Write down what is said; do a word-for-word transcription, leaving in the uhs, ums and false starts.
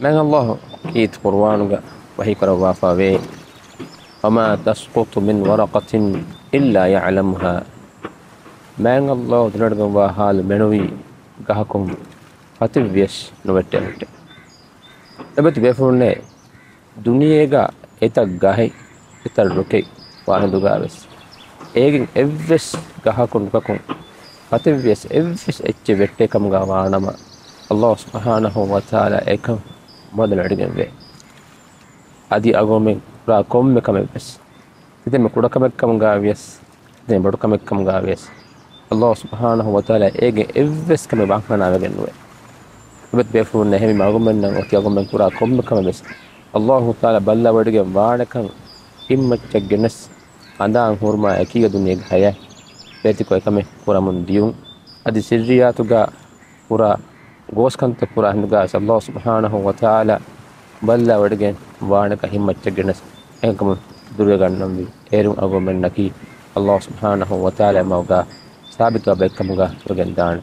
މާތް ﷲ ކީރިތި ޤުރުއާނުގަ ވަޙީކުރައްވާފަ ވޭ، وما تسقط من ورقة إلا يعلمها. މާތް ﷲ ދެނެވޮޑިގެންވާ ޙާލު މެނުވީ ގަހަކުން ފަތިވިޔަސް ނުވެއްޓޭ ހުއްޓޭ. އެބަތި ބޭފުޅުންނޭ ދުނިޔޭގަ އެތައް ގަހެއް، އެތައް ރުކެއް ވާހިނދުގަވެސް، އޭގެން އެއްވެސް ގަހަކުން ރުކަކުން ފަތިވިޔަސް އެއްވެސް އެއްޗެއް ވެއްޓޭ ކަމުގަ ވާނަމަ، ﷲ ސުބްޙާނަހޫ ވަތަޢާލާ އެކަން މޮދަލަށް ވެޑިގެންވޭ. އަދި އަޅުގަނޑުމެން ކުރާ ކޮންމެ ކަމެއްވެސް، ތިދެންމެ ކުޑަކަމެއްކަމުގަވިޔަސް، ތިދެން ބޮޑުކަމެއްކަމުގަވިޔަސް، ﷲ ސުބްޙާނަހޫ ވަތަޢާލާ އޭގެ އެއްވެސް ކަމެއް ވަންހަނާވެގެން ނުވޭ. އެބަތި ބޭފުޅުންނޭ އެހެންވީމަ އަޅުގަނޑުމެންނަށް އޮތީ އަޅުގަނޑުމެން ކުރާ ކޮންމެ ކަމެއްވެސް ﷲ ތަޢާލާ ބައްލަވަޑިގެން ވާނެކަން ހިތްމައްޗަށް ގެނެސް، ހަނދާން ހުރުމާ އެކީގަ ދުނިޔޭގަ ހަޔާތް ބޭތިކޮށް އެކަމެއް ކުރަމުން ދިޔުން. އަދި ސިއްރިއްޔާތުގަ ކުރާ ގޯސްކަންތައް ކުރާ ހިނދުގަވެސް ﷲ ސުބްޙާނަހޫ ވަތަޢާލާ ބައްލަވަޑިގެން ވާނެކަން ހިތްމައްޗަށް ގެނެސް އެކަންކަމުން ދުރުވެގަންނަންވީ. އޭރުން އަޅުގަނޑުމެންނަކީ ﷲ ސުބްޙާނަހޫ ވަތަޢާލާ މަގުގަ ސާބިތުވާ ބައެއްކަމުގަ ވެގެންދާނެ.